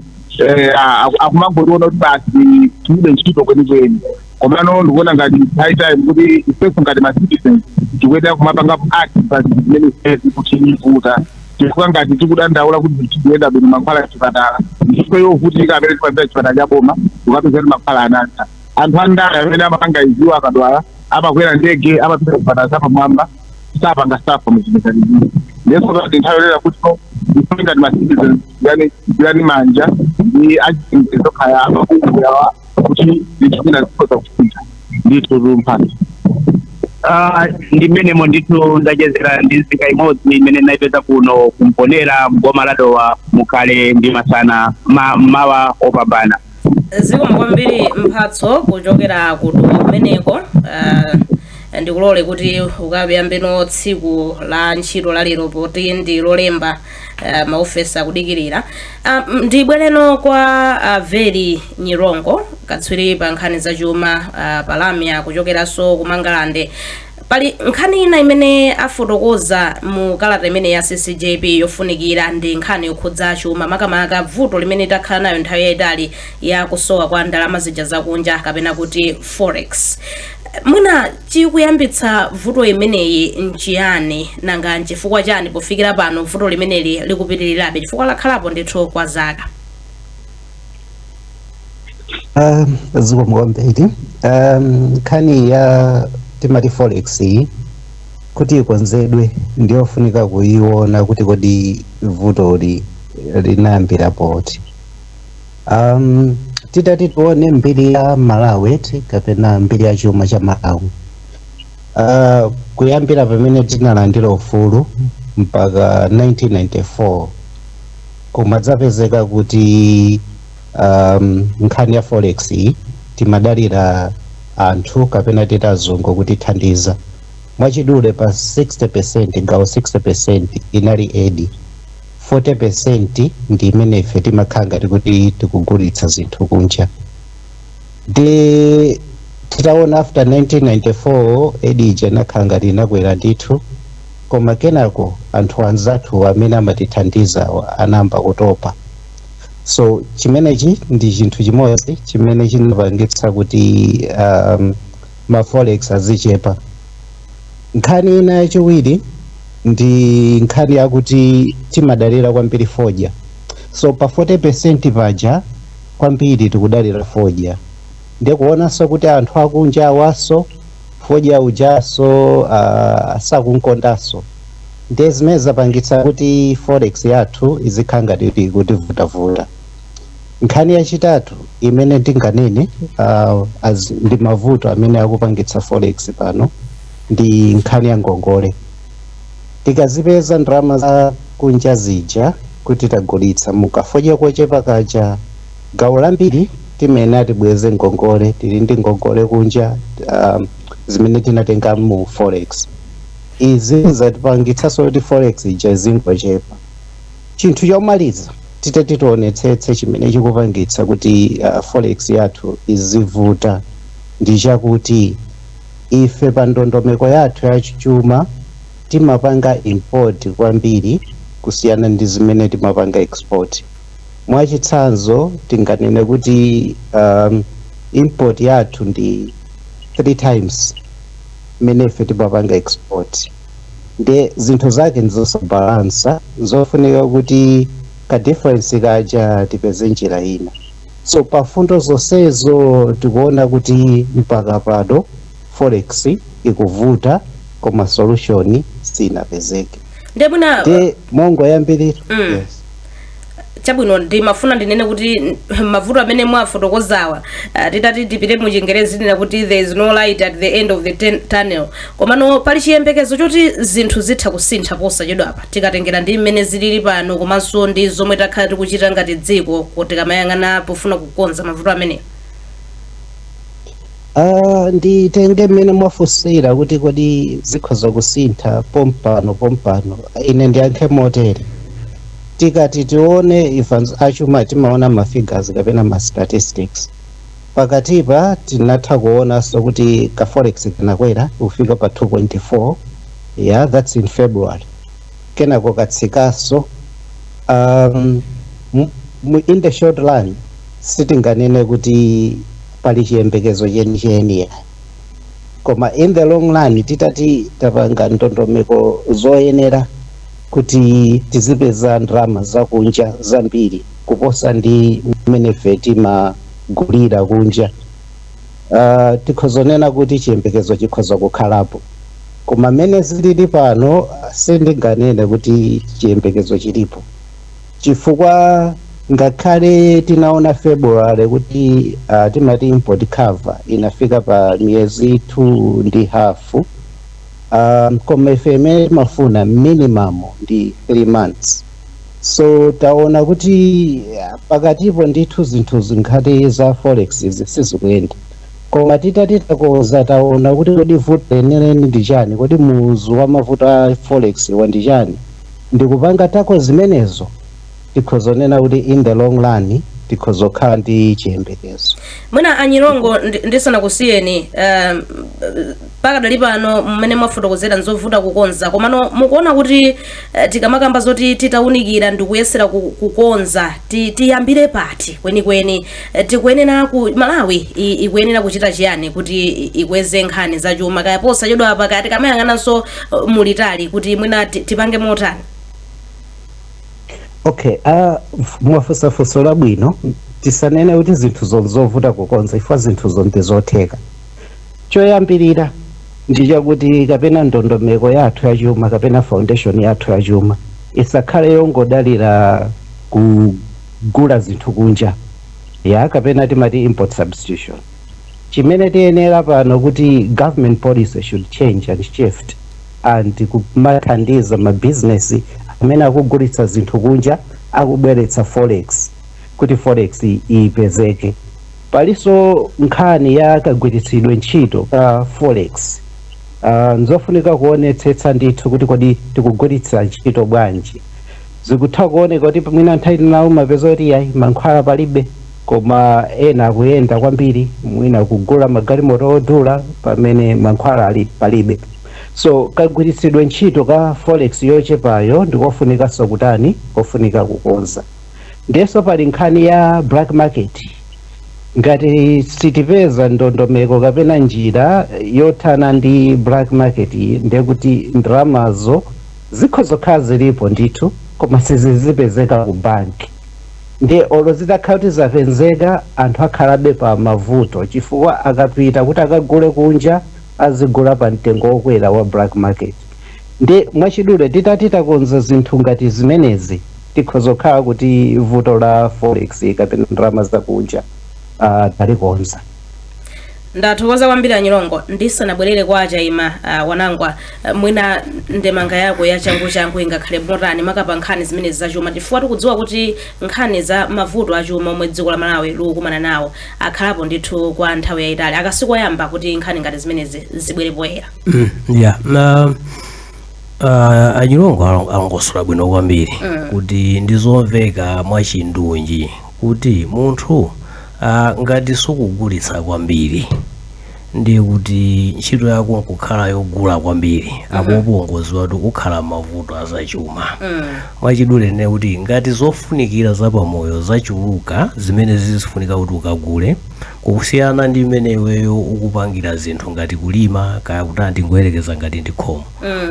akumangotiona kuti basi tilibe ntchito kwenikweni. Komano ndikuona ngati high time kuti ifenso ngati ma citizens tikuyenera kumapanga act pa zinthu zimene ifezi kutivuta, chifukwa ngati tikudandaula kuti zinthu zikuyenda bwino, mankhwala chipatala, chifukwa yovutika amene timapita chipatala cha boma ukapeza kuti mankhwala anatha, anthu andale amene amapanga iziwo akadwala amakwera ndege, amapita kuchipatala zapamwamba, sapanga suffer muzipatala. Ndiyeso pati nthawi yolera kuti ife ngati ma citizens tigwirani manja ndi achipembedzo khaya amabungwe awa kuti zinthu zina zikhoza kusintha ndithu mphatso. Ndi mmenemo ndithu ndachezera ndi nzika imodzi imene ndinayipeza kuno kumponera mboma la Dowa. Mukhale ndi masana mawa opambana. Zikomo kwambiri Mphatso kuchokera kudowa kumeneko. Ndikulole kuti ukayambeno tsiku la ntchito la lero poti ndi lolemba, maofesi akudikirira. Ndibwereno kwa Veri Nyirongo, katswiri pa nkhani zachuma palamya kuchokeranso ku Mangalande. Pali nkhani ina imene afotokoza mu kalata imene ya CCJP yofunikira, ndi nkhani yokhudza chuma, makamaka vuto limene takhala nayo nthawi yayitali ya kusowa kwa ndalama zija zakunja, kapena kuti forex. Mwina chikuyambitsa vuto imeneyi nchiyani? Nanga nchifukwa chani pofikira pano vuto limeneli likupitirirabe, chifukwa lakhalapo ndithu kwa zaka? Zikomo kwambiri. Nkhani ya timati forex iyi kuti ikonzedwe ndiyofunika kuiona kuti kodi vutoli linayambira poti. Titati tione mbiri ya Malawi kapena mbiri ya chuma cha Malawi, kuyambira pamene tinalandira ufulu mpaka 1994, kumadzapezeka kuti nkhani ya forex iyi timadalira anthu kapena titi azungu kutithandiza. Mwachidule, pa 60%, gawo 60% inali aid, 40% ndi imene ife timakhala ngati kuti tikugulitsa zinthu kunja. Ndi titaona after 1994 aid ija inakhala ngati inakwera ndithu, koma kenako anthu anzathu amene amatithandiza anayamba kutopa. So chimenechi ndi chinthu chimodzi chimene chinapangitsa kuti ma forex azichepa. Nkhani ina yachiwiri ndi nkhani yakuti timadalira kwambiri fodya. So pa 40% paja Kwambiri tikudalira fodya. Ndikuonanso kuti anthu akunja awaso fodya ujaso sakunkondanso, ndiye zimene zapangitsa kuti forex yathu izikhala ngati ikutivutavuta. Nkhani yachitatu imene ndinganene as ndi mavuto amene akupangitsa forex pano ndi nkhani ya ngongole. Tikazipeza ndalama za kunja zija kuti tagulitsa mukafodya kochepa kaja, gawo lambiri timene tibweze ngongole. Tili ndi ngongole kunja zimene tinatenga mu forex. Izi zatipangitsanso kuti forex ija izingochepa. Chinthu chomaliza titati tionetsetse chimene chikupangitsa kuti forex yathu izivuta ndi chakuti ife pa ndondomeko yathu ya chuma timapanga import kwambiri kusiyana ndi zimene timapanga export. Mwachitsanzo, tinganene kuti import yathu ndi 3 times imene ife timapanga export. Nde zinthu zake ndizosabalansa, zofunika kuti ka difference kaja tipeze njira ina. So pafundo zonsezo tikuona kuti mpaka pano forex ikuvuta, koma solution sinapezeke. Ndiye mwina Nde mongoyambirira yes. Chabwino, ndimafuna ndinene kuti mavuto amene mwafotokozawa, titati tipite mu Chingerezi tinena kuti there is no light at the end of the tunnel. Komano pali chiyembekezo choti zinthu zitha kusintha posachedwapa, tikatengera ndi mmene zilili pano komanso ndi zomwe takhala tikuchita ngati dziko kuti tikamayang'ana pofuna kukonza mavuto amenewa? Nditenge mmene mwafunsira kuti kodi zikhoza kusintha pompano pompano, ine ndiyankhe motere. Tikati tione, ife achuma timaona ma figures kapena ma statistics. Pakatipa tinatha kuonanso kuti ka forex kanakwera kufika pa 2.4. Yeah, that's in February. Kenako katsikanso. In the short run sitinganene kuti pali chiyembekezo chenicheni, koma in the long run, titati tapanga ndondomeko zoyenera kuti tizipeza ndalama zakunja zambiri kuposa ndi mmene ife timagulira kunja, tikhozonena kuti chiyembekezo chikhoza kukhalapo. Koma mmene zilili pano sindinganene kuti chiyembekezo chilipo, chifukwa ngakhale tinaona February kuti timati import cover inafika pa miyezi 2 ndi hafu, koma ife imene timafuna minimum ndi 3 months. So taona kuti pakatipo ndithu zinthu zinkhati za forex izi sizikuyenda. Koma titati takoza, taona kuti kodi vuto lenileni ndi chani, kodi muzu wa mavuto a forex wa ndi chani, ndikupanga tackle zimenezo, tikhozonena kuti in the long run tikhozokhala ndi chiyembekezo. Mwina Anyilongo, ndisanakusiyeni, pakadali pano mmene mwafotokozera nzovuta kukonza, komano mukuona kuti tikamakamba zoti titawunikira ndikuyesera kukonza, tiyambire pati kwenikweni? Tikuyenera ku Malawi ikuyenera kuchita chiyani kuti ikweze nkhani zachuma, kaya posachedwa apa, kaya tikamayang'ananso mulitali, kuti mwina tipange motani? Okay, mwafunsa funso labwino. Tisanene kuti zinthu zovuta kukonza, ifwa zinthu zonse zotheka. Choyambirira ndi chakuti kapena ndondomeko yathu yachuma kapena foundation yathu yachuma isakhale yongodalira kugula zinthu kunja, ya kapena timati import substitution. Chimene tiyenera pano kuti government policy should change and shift and kumathandiza mabizinesi amene akugulitsa zinthu kunja, akubweretsa forex, kuti forex ipezeke. Palinso nkhani ya kagwiritsidwe ntchito ka forex. Nzofunika kuonetsetsa ndithu kuti kodi tikugwiritsa ntchito bwanji. Zikutha kuoneka kuti mwina nthawi nawo mapeza kuti yayi, mankhwala palibe, koma ena akuyenda kwambiri, mwina kugula magalimoto odula pamene mankhwala ali palibe. So kagwiritsidwe ntchito ka forex yochepayo ndikofunikanso kutani, kofunika kukonza. Ndiyenso pali nkhani ya black market. Ngati sitipeza ndondomeko kapena njira yothana ndi black market, ndekuti ndalamazo zikhozokhala zilipo ndithu, koma sizizipezeka ku banki. Ndiye olo zitakhala kuti zapezeka, anthu akhalabe pa mavuto, chifukwa akapita kuti akagule kunja azigula pa mtengo wokwera wa black market. Ndi mwachidule, titati takonza zinthu ngati zimenezi, tikhoza kukhala kuti vuto la forex kapena ndalama zakunja talikonza. Ndathokoza kwambiri, Anyilongo. Ndisanabwerere kwa Achaima Wanangwa, mwina ndemanga yako ya changu changu ingakhale motani, makapa nkhani zimenezi zachuma, chifukwa tikudziwa kuti nkhani za mavuto achuma omwe dziko la Malawi likukumana nawo akhalapo ndithu kwa nthawi yayitali, akasiku ayamba kuti nkhani ngati zimenezi zibwere poyera? Yeah, na Anyilongo alongosola bwino kwambiri kuti ndizomveka mwachindunji kuti munthu ngati sukugulitsa kwambiri, ndiye kuti ntchito yako nkukhala yogula kwambiri, apopo ngozi watu kukhala mavuto azachuma. Mwachidule nene kuti ngati zofunikira zapamoyo zachuluka zimene zizifunika kuti ukagule, kusiyana ndi mmene iweyo ukupangira zinthu ngati kulima kaya kuti andingoyerekeza ngati ndi khomo,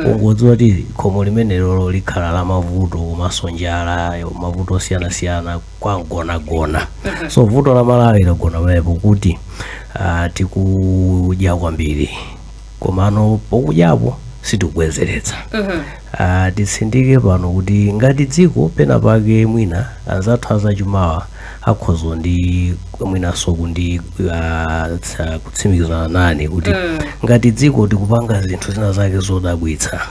ungodziwa kuti khomo limenelo likhala la mavuto komanso njala, mavuto osiyanasiyana kwa mgonagona. So vuto la Malawi lagona pamenepo kuti tikudya kwambiri, komano pokudyapo sitikubwezeretsa. Titsindike pano kuti ngati dziko pena pake mwina anzathu azachumawa akhoza ndi mwinanso kundi kutsimikizana nani kuti ngati dziko tikupanga zinthu zina zake zodabwitsa.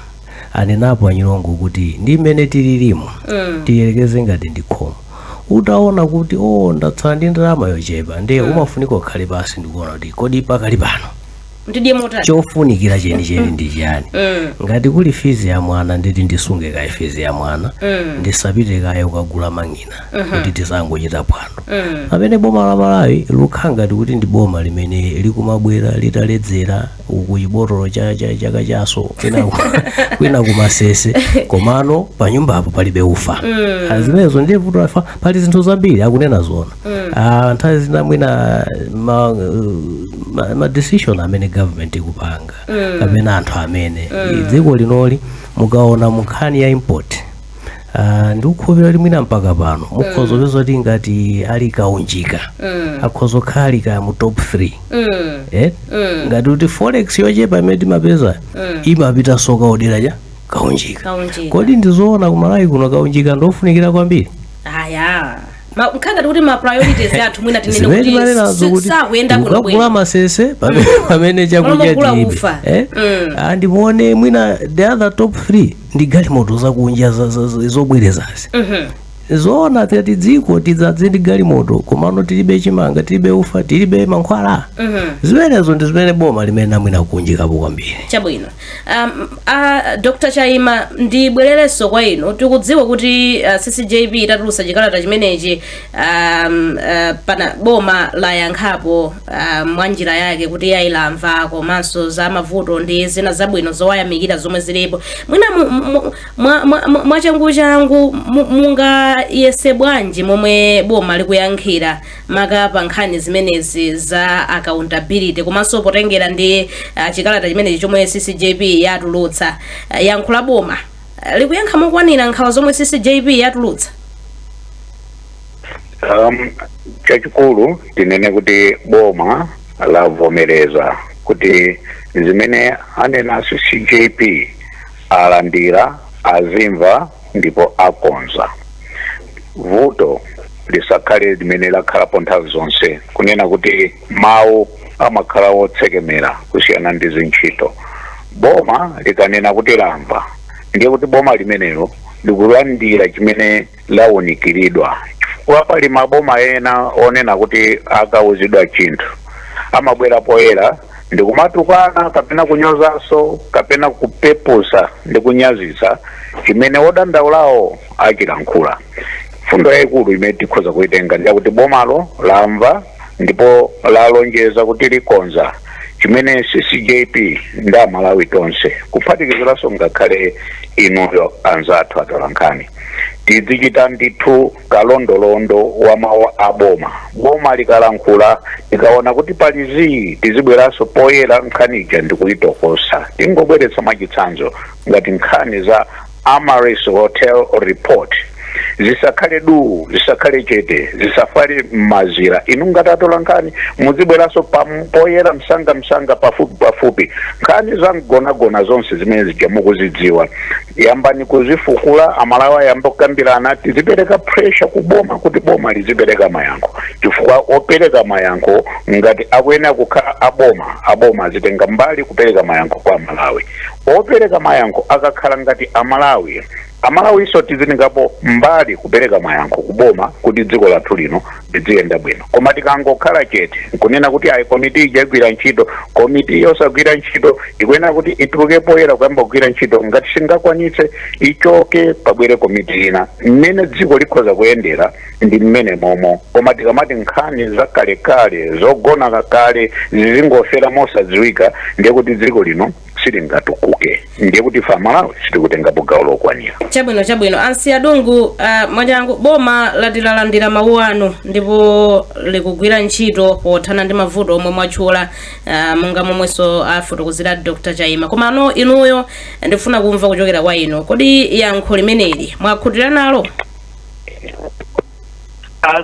Anenapo Anyilongo kuti ndi mmene tililimo, tiyelekeze ngati ndi khomo, utaona kuti oh, ndatsala ndi ndalama yochepa, ndiye umafunika ukhale pasi ndikuona kuti kodi pakali pano ndidye motani? Chofunikira chenicheni ndi chiyani? Ngati kuli fees ya mwana, nditi ndisunge kaye fees ya mwana, ndisapite kaye kukagula mang'ina kuti tisangochita phwando. Pamene boma la Malawi likukhala ngati kuti ndi boma limene likumabwera litaledzera, uku chibotolo cha chaka chaso, kwina kumasese, komano pa nyumbapo palibe ufa. Zimenezo ndiye vuto lafa. Pali zinthu zambiri akunena zona. Nthawi zina mwina ma decision amene government ikupanga kapena anthu amene dziko linoli, mukaona mu nkhani ya import, ndikukhulupirira kuti mwina mpaka pano mukhoza kupeza kuti ngati ali kaunjika, akhoza kukhala ali kaya mu top 3, eh? Ngati kuti forex yochepa imene timapeza imapita soka odera cha kaunjika. Kaunjika. Kodi ndizoona kumalawi kuno kaunjika ndofunikira kwambiri? Aya, nkhangati kuti ma priorities athu mwina tinene Zimene kuti timanenazo kuti sakuyenda bwino ukagula bwino. masese pamene chakudya Pamene tilibe. ufa. Eh? Andimuone mwina the other top 3 ndi galimoto zakunja zobwerezazi. Zoona tati dziko tidzadze ndi galimoto, komano tilibe chimanga, tilibe ufa, tilibe mankhwala? Zimenezo ndi zimene boma limene amwina kunjikapo kwambiri. Chabwino. Dr Chaima, ndibwererenso kwa inu. Tikudziwa kuti CCJP itatulutsa chikalata chimenechi, pana boma layankhapo mwa njira yake kuti yayilamva komanso za mavuto ndi zina zabwino zowayamikira zomwe zilipo. Mwina mwachangu changu mungayese bwanji momwe boma likuyankhira maka pa nkhani zimenezi za accountability, komanso potengera ndi chikalata chimenechi chomwe CCJP yatulutsa? Yankho la boma likuyankha mokwanira nkhawa zomwe CCJP yatulutsa? Chachikulu tinene kuti boma lavomereza kuti zimene anena CCJP alandira, azimva ndipo akonza. Vuto lisakhale limene lakhalapo nthawi zonse, kunena kuti mawu amakhala wotsekemera kusiyana ndi zintchito. Boma likanena kuti lamva, ndiye kuti boma limenelo likulandira chimene lawunikiridwa, chifukwa pali maboma ena onena kuti akauzidwa chinthu amabwera poyera ndikumatukwana kapena kunyozanso kapena kupepusa ndi kunyazitsa chimene wodandaulawo achilankhula. Fundo yayikulu imene tikhoza kuitenga ndiyakuti bomalo lamva ndipo lalonjeza kuti likonza chimene CCJP ndi Amalawi tonse, kuphatikiziranso ngakhale inuyo anzathu atolankhani, tidzichita ndithu kalondolondo wa mawu a boma. Boma likalankhula, tikaona kuti pali zii, tizibweranso poyera nkhani ija ndikuyitokosa. Tingobweretsa mwachitsanzo ngati nkhani za Amaryllis Hotel report. Zisakhale du, zisakhale chete, zisafale m'mazira. Inu ngati atola nkhani, muzibweranso poyera msanga msanga, pafupi pafupi. Nkhani za mgonagona zonse zimene zija mukuzidziwa, yambani kuzifukula. Amalawi ayamba kukambirana, tizipereka pressure ku boma kuti boma lizipereka mayankho, chifukwa opereka mayankho ngati akuyenera kukhala aboma, aboma azitenga mbali kupereka mayankho kwa Amalawi. Opereka mayankho akakhala ngati Amalawi, Amalawiso tizitengapo mbali kupereka mayankho kuboma kuti dziko lathu lino liziyenda bwino. Koma tikangokhala chete nkunena kuti ayi, komiti ija igwira ntchito, komiti yosagwira ntchito ikuyenera kuti ituluke poyera kuyamba kugwira ntchito. Ngati singakwanitse, ichoke, pabwere komiti ina. Mmene dziko likhoza kuyendera ndi mmene momo. Koma tikamati nkhani zakalekale, zogona kale, zizingofera mosadziwika, ndiye kuti dziko lino silingatukuke, ndiye kuti ife Amalawi sitikutengapo gawo lokwanira. Chabwino. Ansi Adungu, mwachangu, boma latilalandira mawu anu ndipo likugwira ntchito pothana ndi mavuto omwe mwatchula, monga momwenso afotokozera Dr Chaima. Komano inuyo, ndifuna kumva kuchokera kwa inu, kodi yankho limeneli mwakhutira nalo?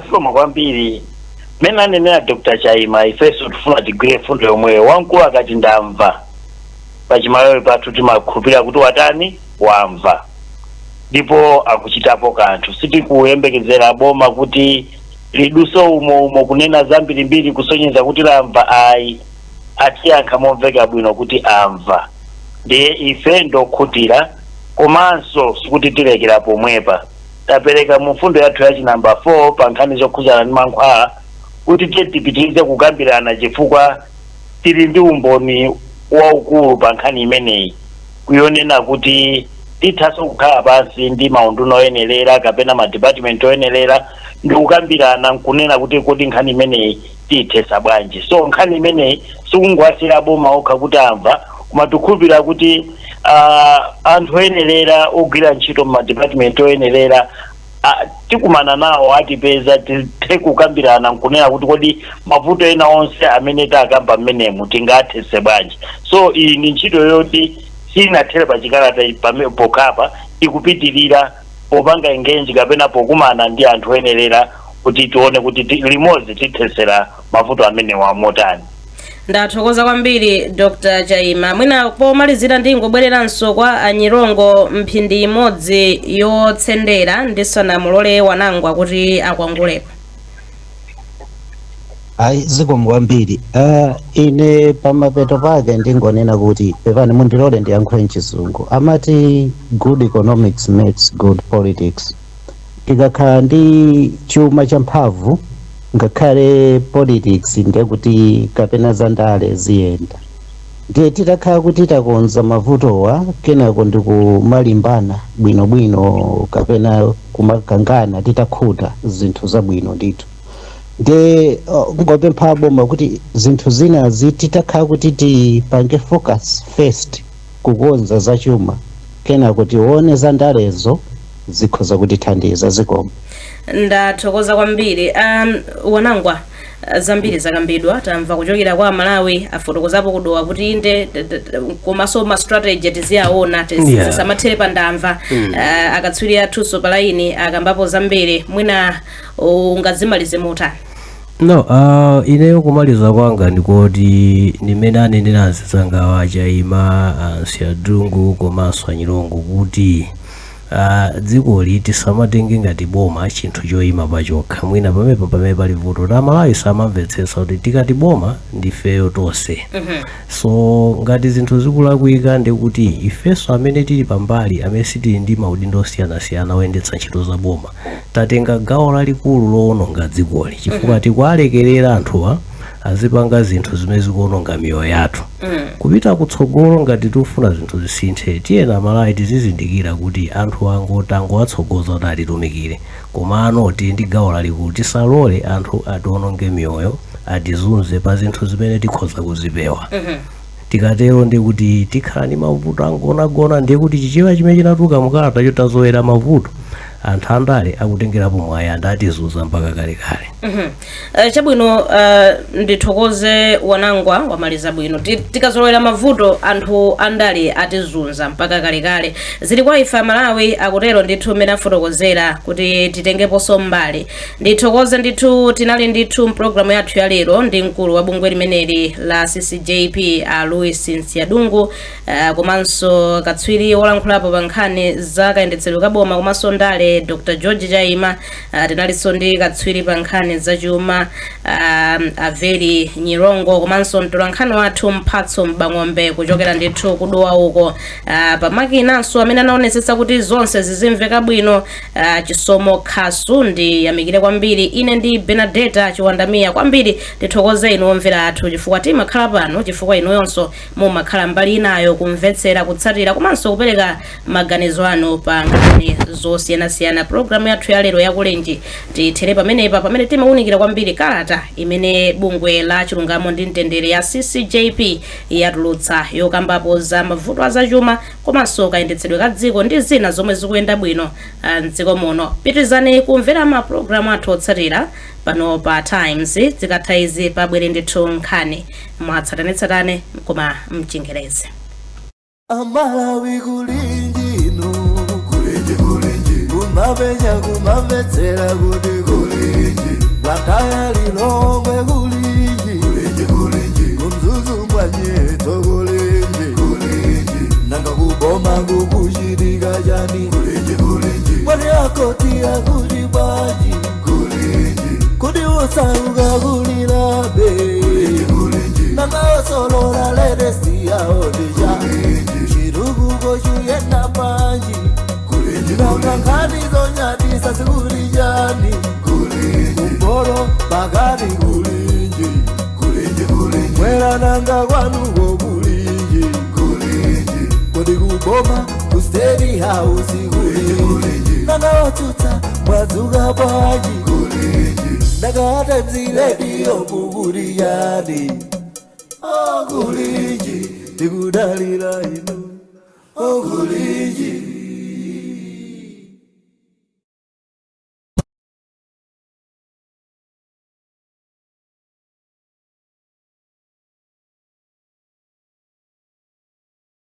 Zikomo kwambiri. Mmene anenera Dr Chaima, ifenso tifuna tigwire fundo yomweyo. Wamkulu akati "ndamva", pachimalawi pathu timakhulupirira kuti watani? Wamva ndipo akuchitapo kanthu. Sitikuyembekezera boma kuti liduse umo umo kunena zambirimbiri kusonyeza kuti lamva, ayi. Atiyankha momveka bwino kuti amva, ndiye ife ndokhutira. Komanso sikuti tilekera pomwepa. Tapereka mu mfundo yathu ya chinamba 4 pa nkhani zokhuzana ndi mankhwala kuti tiye tipitirize kukambirana, chifukwa tili ndi umboni waukulu pa nkhani imeneyi, kuyonena kuti tithanso kukhala pansi ndi maunduna oyenerera kapena ma department oyenerera ndi kukambirana nkunena kuti kodi nkhani imeneyi tiyithesa bwanji? So nkhani imeneyi sikungowasira boma okha kuti amva, koma tikukhulupirira kuti anthu oyenerera ogwira ntchito mu madepartment oyenerera tikumana nawo, atipeza, tithe kukambirana nkunena kuti kodi mavuto ena onse amene takamba mmenemu tingathese bwanji? So iyi ndi ntchito yoti sinathere pachikalata pokhapa, ikupitirira popanga engage kapena pokumana ndi anthu oyenerera kuti tione kuti limodzi tithesera mavuto amenewa motani. Ndathokoza kwambiri, Dr Chaima. Mwina pomalizira ndingobwereranso kwa Anyirongo mphindi imodzi yotsendera ndisanamulole Wanangwa kuti akwangulepo. Ayi, zikomo kwambiri. Ine pamapeto pake ndingonena kuti, pepani, mundilole ndiyankhule mchizungu. Amati good economics makes good politics. Tikakhala ndi chuma champhamvu, ngakhale politics ndekuti kapena zandale ziyenda. Ndiye titakhala kuti takonza mavutowa, kenako ndikumalimbana bwinobwino kapena kumakangana titakhuta, zinthu zabwino ndithu. Ndiye ngopempha boma kuti zinthu zinazi titakhala kuti tipange focus first kukonza zachuma, kenako tione za ndalezo, zikhoza kutithandiza. Zikomo. Ndathokoza kwambiri. Wanangwa, zambiri zakambidwa, tamva kuchokera kwa Malawi, afotokozapo kudowa kuti inde, komanso ma strategy tiziyaona, tisamathere pa ndamva. Akatswiri athunso palaini akambapo zambiri. Mwina ungazimalize motani? No, ineyo kumaliza kwanga ndikoti ndimene anenera anzangawa, Chaima, Ansiadungu komanso Anyilongo, kuti dzikoli tisamatenge ngati boma chinthu choyima pachokha. Mwina pamenepo pamene pali vuto, Amalawi samamvetsetsa kuti tikati boma ndifeyo tonse. So ngati zinthu zikulakwika, ndikuti ifenso amene tili pambali, amene sitili ndi maudindo osiyanasiyana oyendetsa ntchito za boma, tatenga gawo lalikulu lowononga dzikoli, chifukwa tikuwalekerera anthuwa azipanga zinthu zimene zikuwononga miyoyo yathu. Kupita kutsogolo, ngati tikufuna zinthu zisinthe, tiyena Amalawi tizizindikira kuti anthu angotangowatsogoza kuti atitumikire, komano tili ndi gawo lalikulu. Tisalole anthu atiwononge miyoyo, atizunze pa zinthu zimene tikhoza kuzipewa. Tikatero ndi kuti tikhala ndi mavuto angonagona. Ndiye kuti Chichewa chimene chinatuluka mukalata chotazowera mavuto Anthu andale akutengerapo mwayi, anthu atizunza mpaka kalekale. Chabwino, ndithokoze Wanangwa, wamaliza bwino. Tikazolowera mavuto, anthu andale atizunza mpaka kalekale. Zili kwa ife Amalawi, akutero ndithu mmene afotokozera kuti titengeponso mbali. Ndithokoze ndithu, tinali ndithu mpulogalamu yathu ya lero ndi mkulu wa bungwe limeneli la CCJP, a Louis Nsiadungu, komanso katswiri wolankhulapo pa nkhani za kayendetsedwe ka boma komanso ndale, Dr George Chaima. Tinalinso ndi katswiri pa nkhani zachuma, Averi Nyirongo, komanso mtolankhani wathu Mphatso Mbang'ombe kuchokera ndithu kudowa uko. Pamakinanso amene anaonetsetsa kuti zonse zizimveka bwino, Chisomo Khasu, ndiyamikire kwambiri. Ine ndi Benadeta Chiwandamiya. Kwambiri tithokoze inu omvera athu, chifukwa timakhala pano chifukwa inuyonso mumakhala mbali inayo kumvetsera, kutsatira komanso kupereka maganizo anu pa nkhani zosiyanasiyana. Programu yathu ya lero yakulenji tithere pamenepa, pamene timawunikira kwambiri kalata imene bungwe la chilungamo ndi mtendere ya CCJP yatulutsa, yokambapo za mavuto azachuma komanso kayendetsedwe ka dziko ndi zina zomwe zikuyenda bwino mdziko muno. Pitirizani kumvera mapulogalamu athu otsatira pano pa Times. Zikatha izi pabwere ndithu nkhani mwatsatanetsatane koma mchingerezi. Amalawi, kulinji inu, kulinji, kulinji, kumapenya kumamvetsera kuti kulinji, Blantyre, Lilongwe, kulinji, kulinji, kulinji, kumzuzu mwanyetso, kulinji, kulinji, nanga kuboma kukuchitika chani? Kulinji, kulinji, mwani akoti akuti bwanji? Kulinji, kuti usauka kulilabe? Kulinji, kulinji, nanga osolola latest yawo ndija chitukuko chuyenda panji? Nanga nkhani zonyadisa zikuli chani? Kumporo pakati kulinji, mwera nanga kwanuko kulinji, kodi kuboma ku State House kulinji, nanga otsutsa mwadzuka bwanji? Nanga Times Radio kukuli yani? Okulinji, tikudalira inu, okulinji.